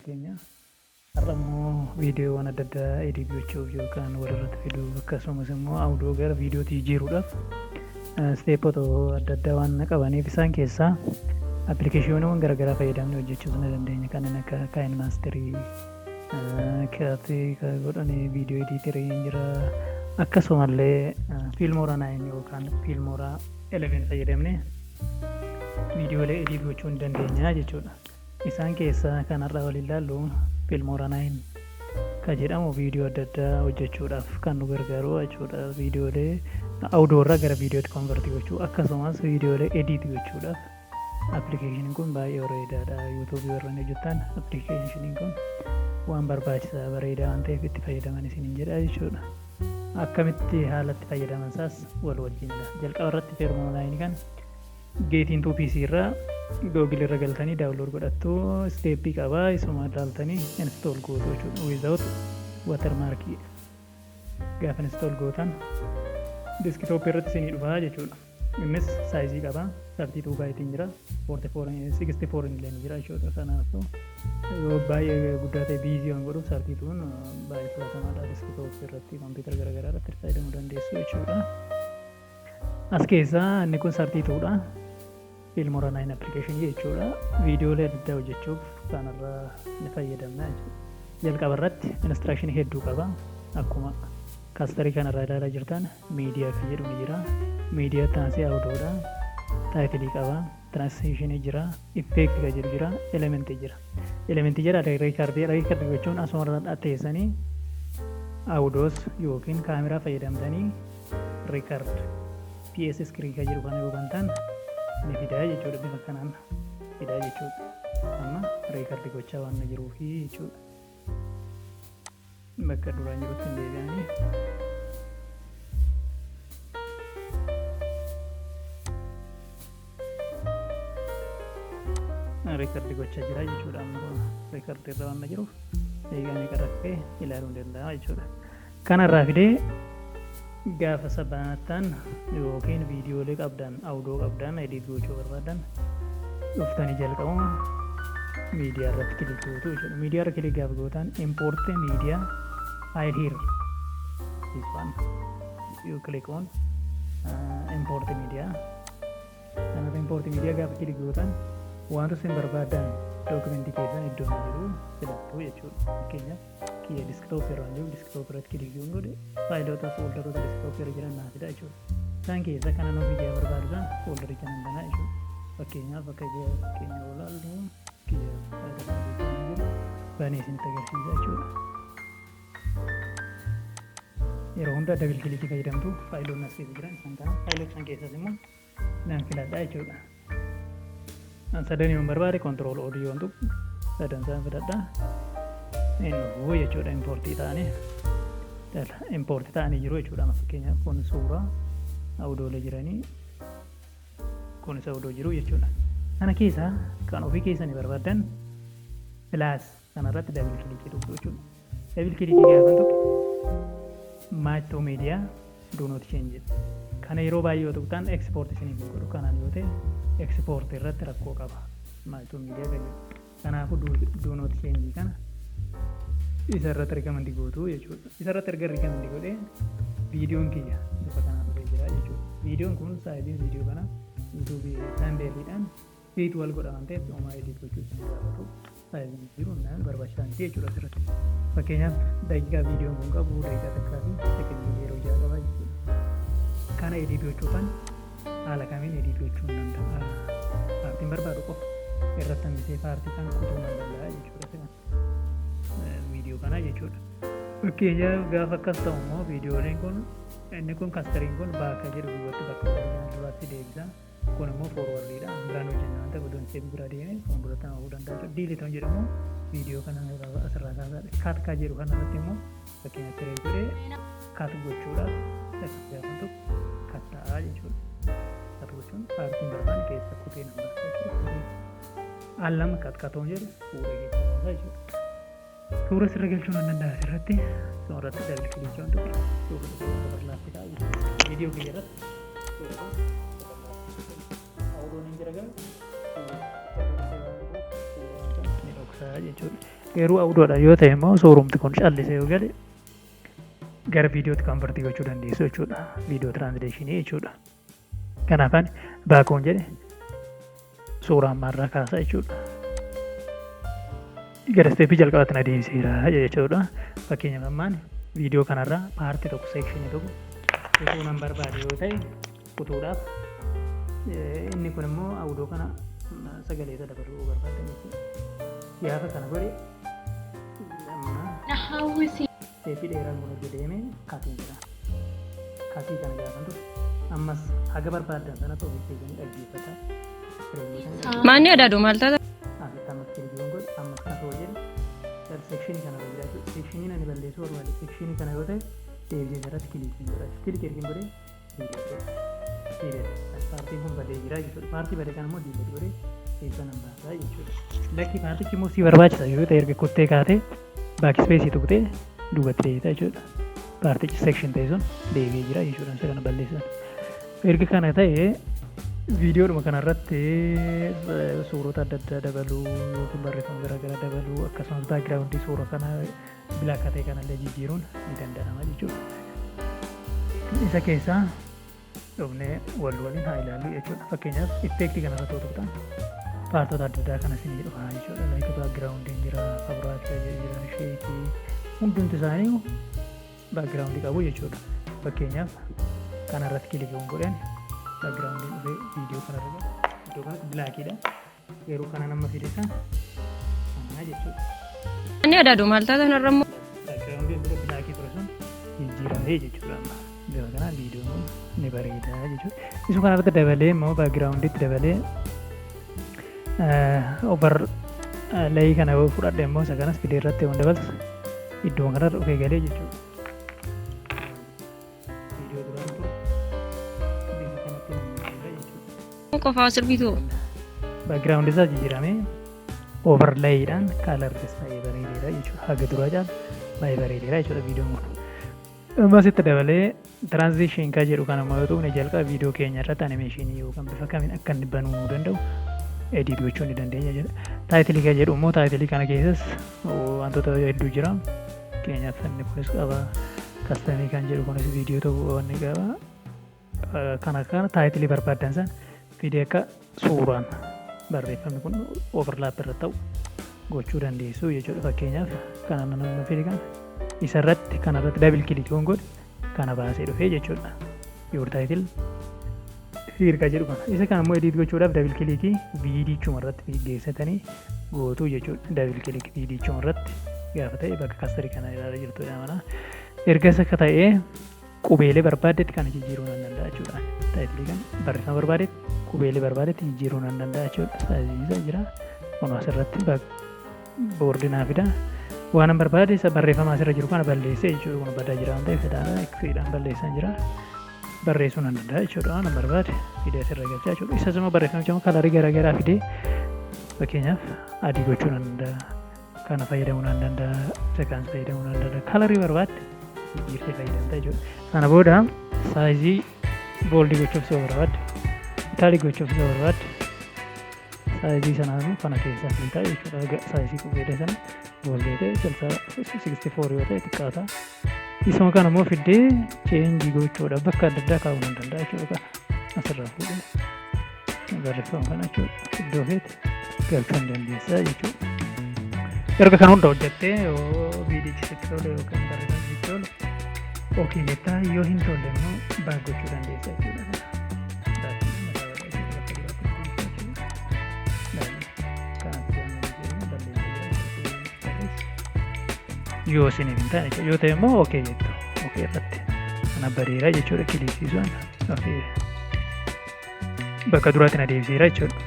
Keenya har'a immoo viidiyoowwan adda addaa edit gochuuf yookaan walirratti fiduuf, akkasumas immoo audio gara viidiyootti jijjiiruudhaaf stepoota adda addaa waan qabaniif, isaan keessaa appilikeeshiniiwwan garaagaraa fayyadamnee hojjechuus ni dandeenya. Kanneen akka KineMasterii, cutii godhanii video editorii jira, akkasumallee Filmora 9 yookaan Filmora 11 fayyadamnee viidiyoolee edit gochuu ni dandeenya jechuudha. Isaan keessaa kan har'a waliin ilaallu Filmora 9 kan jedhamu viidiyoo adda addaa hojjechuudhaaf kan nu gargaaru jechuudha. Viidiyoolee audio irraa gara viidiyootti convertii gochuu, akkasumas viidiyoolee edit gochuudhaaf appilikeeshiniin kun baay'ee bareedaadha. YouTubeii warreen hojjetan appilikeeshiniin kun waan barbaachisaa bareedaa waan ta'eef itti fayyadaman isiniin jedha jechuudha. Akkamitti haala itti fayyadaman isaas wal wajjinidha. Jalqaba irratti Filmora 9 kan Get Into PC irraa Google irra galtanii download godhattu. Stepii qabaa, isuma ilaaltanii install gootu jechuudha. Without watermarkii gaafa install gootan desktopii irratti isinii dhufaa jechuudha. Innis sizeii qaba. 32 byteiin jira. 44, 64 illee ni jira jechuudha. Kanaafuu yoo baay'ee guddaa ta'e busy waan godhuuf 32n baay'ee filatamaadha. Desktopii irratti, kompiitara garaagaraa irratti fayyadamuu dandeessu jechuudha. As keessaa inni kun 32dha. Filmora 9 application jechuudha. Viidiyoolee adda addaa hojjechuuf kanarraa ni fayyadamna jechuudha. Jalqaba irratti instruction hedduu qaba. Akkuma cursorii kanarraa ilaalaa jirtan, media kan jedhu ni jira. Media taansee audiodha. Titleii qaba. Transitionii jira. Effect kan jedhu jira. Elementii jira. Elementii jira recordii. Recordii gochuun asuma teessanii audios yookiin kaameraa fayyadamtanii record PS screen kan jedhu kana yoo bantan ni fidaa jechuudha. Bifa kanaan fidaa jechuudha. Amma record gochaa waan jiruufi jechuudha. Bakka duraan jirutti hin deebi'anii. Record gochaa jira jechuudha. Amma record irra waan jiruuf eegaa meeqa rakkee ilaaluu hin danda'a jechuudha. Kanarraa fidee gaafa sabanattan yookiin viidiyoolee qabdan, audio qabdan edit gochuu barbaadan, dhuftanii jalqabuma media irratti click gootu jechuudha. Media irra click gaafa gootan, import media file here, this one you click on import media. Kanaaf import media gaafa click gootan, wanta isin barbaadan dookumentii keessan iddoo inni jiru filattu jechuudha. Fakkeenyaaf kiyya desktop irra jiru, desktop irratti click yoon godhe, faayiloota folderoota desktop irra jiran naa fida jechuudha. Isaan keessa kanan ofii kiyya barbaadu sana foldericha nan banaa jechuudha. Fakkeenyaaf akka fakkeenya yoo ilaallu, kiyya faayilota keessa jiru banee isinitti agarsiisa jechuudha. Yeroo hunda double clickii fayyadamtu. Faayiloonni as keessa jiran isaan kana. Faayilota isaan keessas immoo nan filadha jechuudha. Sadan yoon barbaade, control O yoon tuqu sadan isaan filadha. Inni dhufuu jechuudha, importii ta'anii importii ta'anii jiru jechuudha. Fakkeenyaaf kun suuraa, audiolee jiranii, kunis audio jiru jechuudha. Kana keessaa kan ofii keessanii barbaadan plus kanarratti double clickii tuqxu jechuudha. Double clickii gaafa tuqe, match to media, do not change jedha. Kana yeroo baay'ee yoo tuqxan export isiniif hin godhu. Kanaan yoo ta'e export irratti rakkoo qaba. Match to media kan jedhu. Kanaafuu do not change kana isa irratti recommend gootu jechuudha. Isa irratti erga recommend godhee, viidiyoon kiyya bifa kanaan dhufee jira jechuudha. Viidiyoon kun sizeiin viidiyoo kana YouTubeii thumbnailiidhaan fit wal godha waan ta'eef, homaa edit gochuu isin gaafatu. Sizeiin jiru naan barbaachisaa miti jechuudha asirratti. Fakkeenyaaf daqiiqaa viidiyoon kun qabu daqiiqaa 1 fi sekondii 06 qaba jechuudha. Kana edit gochuufan haala kamiin edit gochuu hin danda'a? Partiin barbaadu qofa irratti hambisee partii kan kutuu nan danda'a jechuudha. Viidiyoo kana jechuudha. Fakkeenyaaf gaafa akkas ta'u immoo viidiyooleen kun, inni kun cursoriin kun back jedhu duubatti bakka original duraatti deebisa. Kun immoo forwardiidha. Biraan hojjenna waan ta'eef odoon step biraa deemee fuulduratti nama ta'uu danda'a jechuudha. Delete kan jedhu immoo viidiyoo kana asirraa kaasaadha. Cut ka jedhu kanarratti immoo fakkeenyaaf siree godhee cut gochuudhaaf gaafa tokko cut ta'a jechuudha. Cut gochuun partiin barbaanne keessa kutee nama baasa jechuudha. Al lama cut cutoon jedhu fuudhee keessa baasa jechuudha. Suura sirra galchuu nan danda'a asirratti. Suuratti double clickii waan tuqe, suura overlap ta'a jechuudha. Viidiyoo kiyya irratti suura kun audioon hin jira, garuu ni dhoksaa jechuudha. Garuu audiodha yoo ta'e immoo suurumti kun callisee yoo gale gara viidiyootti convert gochuu dandeessu jechuudha. Viidiyoo translationii jechuudha. Kanaaf ani backoon jedhe suuraa ammaarraa kaasa jechuudha. Gara stepii jalqabaatti na deebiseera jechuudha. Fakkeenyaaf, ammaan viidiyoo kanarraa partii tokko, sectionii tokko utuu nan barbaade yoo ta'e kutuudhaaf, inni kun immoo audio kana sagalee isa dabaluu barbaadan jechuudha. Gaafa kana godhe amma stepii dheeraan kun hojii deeme cutiin jira. Cutii kana gaafa ture ammas haga barbaadan sanatti ofii keessanii dhaggeeffata. Maanni adaaduu maal taata? Asitti ammas clickii godhe, ammas cut jedhe, sectionii kana irra jira jechuudha. Sectionii ani balleessuu barbaade sectionii kana yoo ta'e, deebisee irratti clickii godha. Clickii ergin godhee delete delete. Partiin kun badee jira jechuudha. Partii badee kana immoo delete godhee keessa nan baasaa jechuudha. Lakki, partichi immoo si barbaachisa yoo ta'e, erga kuttee kaatee backspaceii tuqxee duubatti deebita jechuudha. Partichi section ta'e sun deebi'ee jira jechuudha. Isa kana balleessan. Erga kana ta'e, viidiyoodhuma kanarratti suurota adda addaa dabaluu yookiin barreeffama garaagaraa dabaluu, akkasumas backgroundii suura kana black ta'e kanallee jijjiiruun ni danda'ama jechuudha. Isa keessaa dhufnee wal waliin haa ilaallu jechuudha. Fakkeenyaaf, effectii kanarratti yoo tuqxan partota adda addaa kana isinii dhufa jechuudha. Like backgroundiin jira, favorite jira, shakeii, hundumti isaanii backgroundii qabu jechuudha. Fakkeenyaaf, kanarratti clickii godheen backgroundiin dhufee viidiyoo kanarra jira. Iddoo kanatti blackiidha. Garuu kana nama fide kan kanaa jechuudha. Maanni adaaduu maal taata kanarra immoo? Backgroundiin dura blackii ture sun jijjiiramee jechuudha amma. Bifa kanaan viidiyoon kun ni bareeda jechuudha. Isuma kanarratti dabalee immoo backgroundiitti dabalee overlayii kana yoo fudhadhe immoo, isa kanas fidee irratti yoo dabaltu iddoo kanarra dhufee galee jechuudha. Viidiyoo duraan ture bifa kanatti jijjiira jechuudha. Qofaa sirbitu. Background isaa jijjiiramee overlayiidhaan colorris baay'ee bareedeera jechuudha. Haga duraa caala baay'ee bareedeera jechuudha viidiyoon kun. Ammas itti dabalee transition kan jedhu kana immoo yoo tuqne, jalqaba viidiyoo keenya irratti animationii yookaan bifa kamiin akka inni banuu danda'u edit gochuu ni dandeenya jedha. Titleii kan jedhu immoo, titleii kana keessas wantoota hedduu jira. Fakkeenyaaf, inni kunis qaba. Customii kan jedhu kunis viidiyoo tokko wanni qaba. Kana kana titleii barbaaddan san fidee akka suuraan barreeffamni kun overlap irra ta'u gochuu dandeessu jechuudha. Fakkeenyaaf, kana nama fide kana isarratti kanarratti double click yoon godhe kana baasee dhufee jechuudha. Your title here kan jedhu kana. Isa kana immoo edit gochuudhaaf double clickii viidichuma irratti geessatanii gootuu jechuudha. Double click viidichuma irratti gaafa ta'e bakka cursorii kana ilaalaa jirtudha mana. Erga isa akka ta'ee qubeelee barbaaddetti kana jijjiiruu nan danda'a jechuudha. Titleii kana barreeffama barbaadetti, qubeelee barbaadetti jijjiiruu nan danda'a jechuudha. Sizeiin isaa jira. Kun asirratti boordii naa fida. Waan an barbaade isa barreeffama asirra jiru kana balleessee jechuudha. Kun badaa jira waan ta'eef fidaadha. Xdhaan balleessaa jira. Barreessuu nan danda'a jechuudha. Waan an barbaade fidee asirra galchaa jechuudha. Isas immoo barreeffamicha immoo colorii garaagaraa fidee, fakkeenyaaf, adii gochuu nan danda'a. Kana fayyadamuu nan danda'a. Isa kanas fayyadamuu nan danda'a. Colorii barbaadde jijjiirtee fayyadamta jechuudha. Sana booda sizeii boldii gochuuf yoo barbaadde, italic gochuuf yoo barbaadde, sizeii sanaa kana keessaa filtaa jechuudha. Sizeii qubeedha sana boldii ta'e 64 yoo ta'e xiqqaata. Isuma kana immoo fiddee changeii gochuudhaaf bakka adda addaa kaa'uu nan danda'a jechuudha. Kana asirraa fuudhee barreeffama kana jechuudha. Iddoo feete galchuu hin dandeessaa jechuudha. Erga kan hunda hojjettee, yoo viidiyichi sitti tole yookaan barreeffamni sitti tole okay jettaa, yoo hin tolle immoo back gochuu dandeessa jechuudha. Backii mataa godha jechuudha, bakka duraatti deebisa jechuudha. Kanatti balleessa jira. Yoo isiniif hin taane, yoo ta'e immoo okay jettu. Okay irratti kana bareera jechuudha, clickii okay bakka duraatti na deebiseera jechuudha.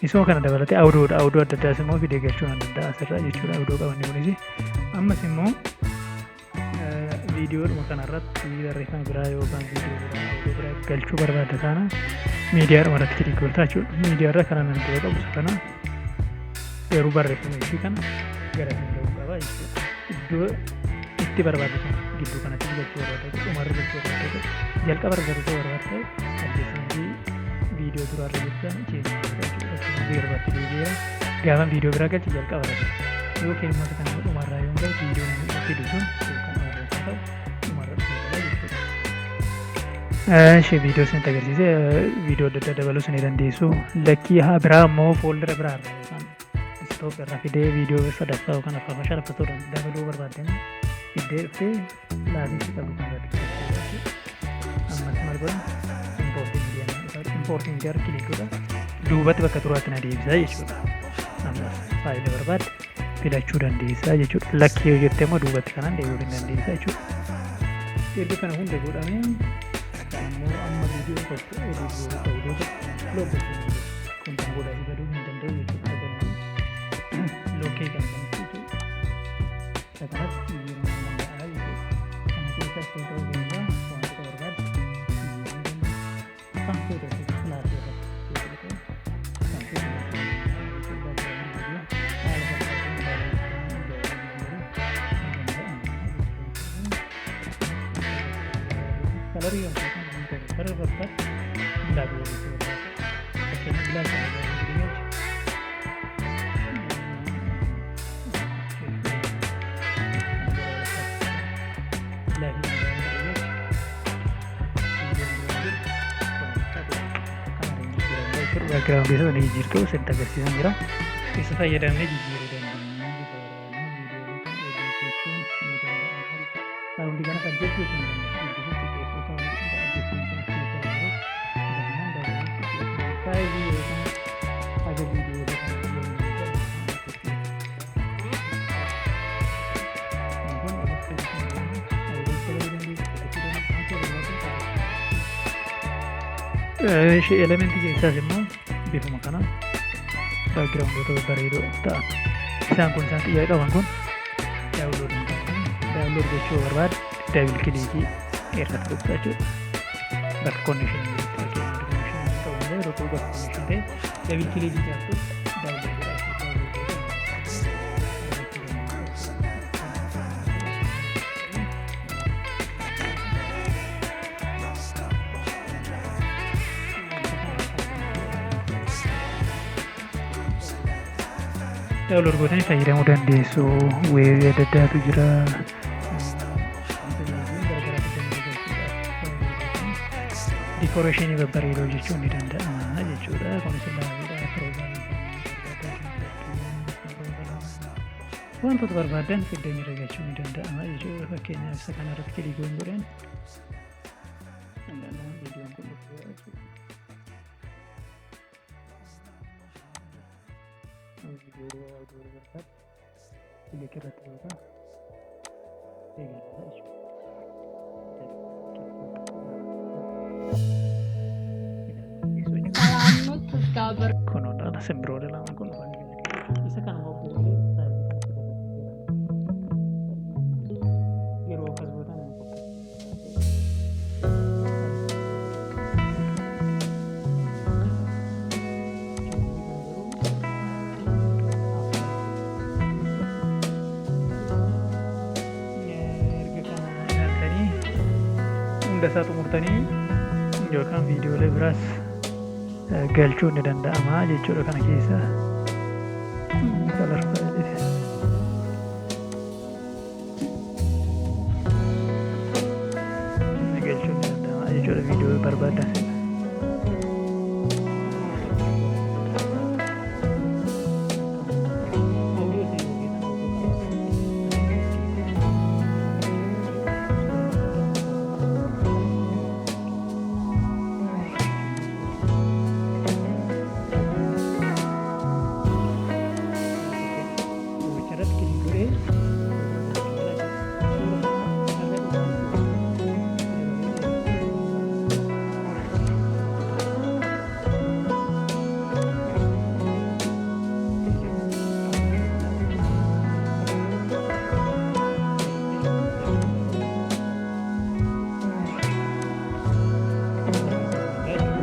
Isuma kana dabalatee audiodha. Audio adda addaas immoo fidee galchuu nan danda'a asirraa jechuudha. Audio qabanni kunis ammas immoo viidiyoodhuma kanarratti barreeffama biraa yookaan viidiyoo biraa, audio biraa galchuu barbaadda taana miidiyaadhuma irratti click goota jechuudha. Miidiyaarra kana nan dura qabu isa kana, garuu barreeffama ishii kana gara danda'uu qaba jechuudha. Iddoo itti barbaaddu sana gidduu kanatti galchuu barbaadda, dhumarra galchuu barbaadda, jalqaba irra galchuu barbaadda, adjustmentii viidiyoo duraarra jiru sana changeii goota jechuudha. Viidiyoo irratti deebi'eera. Gaafa viidiyoo biraa galche jalqaba irra jira. Yookiin immoo isa kana dhumarraa yoo gahe viidiyoon inni fidu sun yookaan audio ta'u dhumarra dhufee jira jechuudha. Ishee viidiyoo isinitti agarsiise, viidiyoo adda addaa dabaluus ni dandeessu. Lakkii haa biraa immoo foldera biraa irraa yookaan desktop irraa fidee viidiyoo sadaffaa yookaan afuraffaa, shanaffaa ta'uu danda'a dabaluu barbaadde immoo fiddee dhuftee laasii qabdu kan irratti fidattee jechuudha. Ammas maal godha? Import media, import media click godha. Duubatti bakka turaatti na deebisa jechuudha. Ammas faayila barbaadde filachuu dandeessa jechuudha. Lakkii yoo jette immoo duubatti kanaan deebi'uu ni dandeessa jechuudha. Erga kana hunda godhamee kan immoo amma viidiyoo tokko edit godhu ta'uu tokko lock gochuu dandeessa. Kun kan godhaa baduu hin danda'u jechuudha. Lockee kan kanatti jechuudha. Isa kanas jijjiiruu ni danda'a jechuudha. Kana keessa ta'uu keessaa wantoota barbaadde jijjiiruu ni dandeessa. Kan feete filaatee irratti yoo ta'e kan feete jechuudha. Haala salphaatiin jijjiiruu ni danda'ama jechuudha. Colorii yoo ta'e color barbaadde black yoo jechuu barbaadde, fakkeenyaaf black kana gaafa galchu, black kana gaafa galchu, background isa ni jijjiirtu sitti agarsiisan jira. Isa fayyadamnee jijjiiruu dandeenya. Bifa barbaadnu viidiyoo kan edit gochuun ni danda'ama. Soundii kana kan jechuu hin danda'amu. Guddisuuf, xiqqeessuu, soundii adjustment as keessa jiru. Isa kanaan dabaluu, xiqqeessuu, sizeii yookaan haga viidiyoo kan yommuu ta'u. Kun irratti dabaluu dandeessu, xiqqeessuu dandeessu, wantoota barbaaddan. Ishee elementii keessaas immoo bifuma kanaan backgroundoota babbareedoo ta'an. Isaan kun, isaan xiyyaa qaban kun download hin taane, download gochuu barbaade double clickii irratti tuqxa jechuudha. Bakka connectionii jirutti, fakkeenyaaf connectionii hin qabu malee, yeroo bakka connection ta'e double clickii gaaftu download godha jechuudha. Download godha argachuu dandeessa. Download gootanii fayyadamuu dandeessu. Waveii adda addaatu jira. Decorationii babbareedoo jechuun ni danda'ama jechuudha. Kunis laaviidha. Wantoota barbaadan fiddanii irra galchuun ni danda'ama jechuudha. Fakkeenyaaf isa kana irratti click godhan viidiyoon kun dhufeera jechuudha. Viidiyoo audio barbaadu click irratti goota, eegaleera jechuudha. Kun hundaadha, simbirroota lama kun dhufanii jiran. Isa kanuma fuudhee sizeii kanatti dabaluu, yeroo akkas gootan nama fakkaata. Erga kana ilaaltanii hunda isaa xumurtanii yookaan viidiyoolee biraas galchuun ni danda'ama jechuudha kana keessa. Color fayyadame. Galchuun ni danda'ama jechuudha viidiyoo barbaadan sana. Audio isa yookiin audio. Irratti click godhee suura kana irra.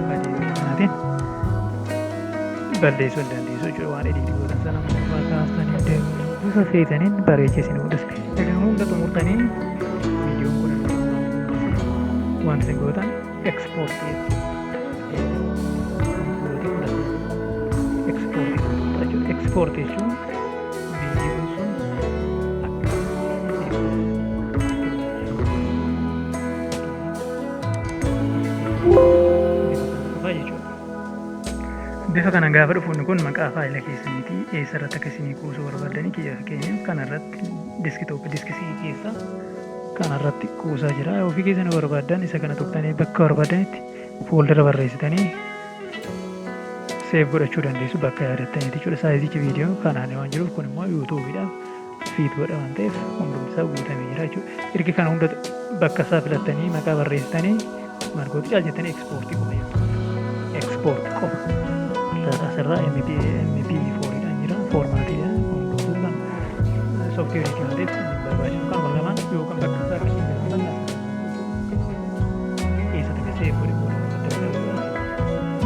Kanaatiin balleessuu hin dandeessu jechuudha. Waan edit gootan sana irraa kaastanii deemu, bifa feetaniin bareechee isin mul'isa. Egaa hunda xumurtanii viidiyoon kun wanti isin gootan export jettu. Export jechuudha. Export jechuun viidiyoon sun Bifa kanaan gaafa dhufu inni kun maqaa faayila keessaniiti. Eessarratti akka isinii kuusuu barbaaddanii, kiyya fakkeenyaaf kanarratti desktop disk C keessa kanarratti kuusaa jira. Ofii keessan barbaaddan isa kana tuqxanii bakka barbaadanitti foldera barreessitanii save godhachuu dandeessu bakka yaadattaniiti jechuudha. Sizeichi viidiyoo kanaan waan jiruuf, kun immoo YouTubeiidhaaf fit godha waan ta'eef, hundumti isaa guutamee jira jechuudha. Erga kana hunda bakka isaa filattanii maqaa barreessitanii margooti caal jettanii export qofa jettu. Export qofa. Asirraa MP4dhaan jira, formatiidha. Hundumtuu kan softwareiitii waan ta'eef hin barbaachisu. Kanuma lamaan yookaan bakka isaa akkasii jiraatan eessatti akka save godhe booda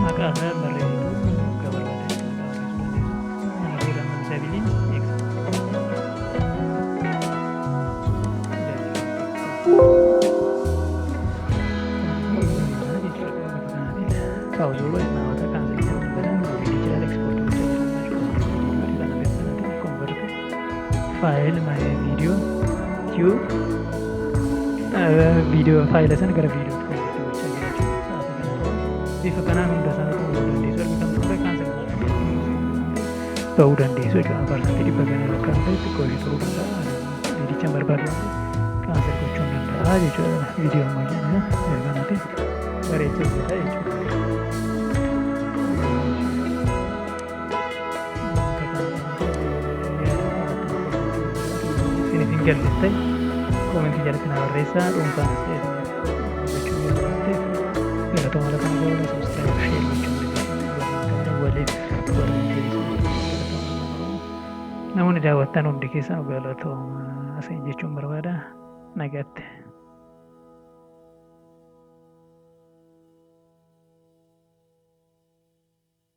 maqaa isaa barreessitu, akka barbaadanitti maqaa barreessuu dandeessu. Kana booda amma dabiliin export. Pauseulo namoota cancel jedhu badan digital export gochaa jiran jechuudha. Kana bifa kanaatiin convert file my video to viidiyoo, faayila sana gara viidiyootti convert gochaa jira jechuudha. Sa'aatii kana bifa kanaan hunda isaa xumuruu dandeessu. Erga kan xumure cancel ba'uu dandeessu jechuudha. 100% kana lakkaa'an ta'e xiqqoo ishee turuu danda'a. Viidicha barbaadu waan ta'eef cancel gochuu hin danda'a jechuudha. Viidiyoo ammayyaa bifa kanaatiin bareechee hojjeta jechuudha. Isiniif hin galle ta'e comment jalatti na barreessaa, dhuunfaanis ta'e gochuu yoo ta'eef galatooma. Lafa nu gahuudha subscribe, share gochuun waliif waliin namoonni daawwattan hundi keessan galatooma isin jechuun barbaada. Nagaatti.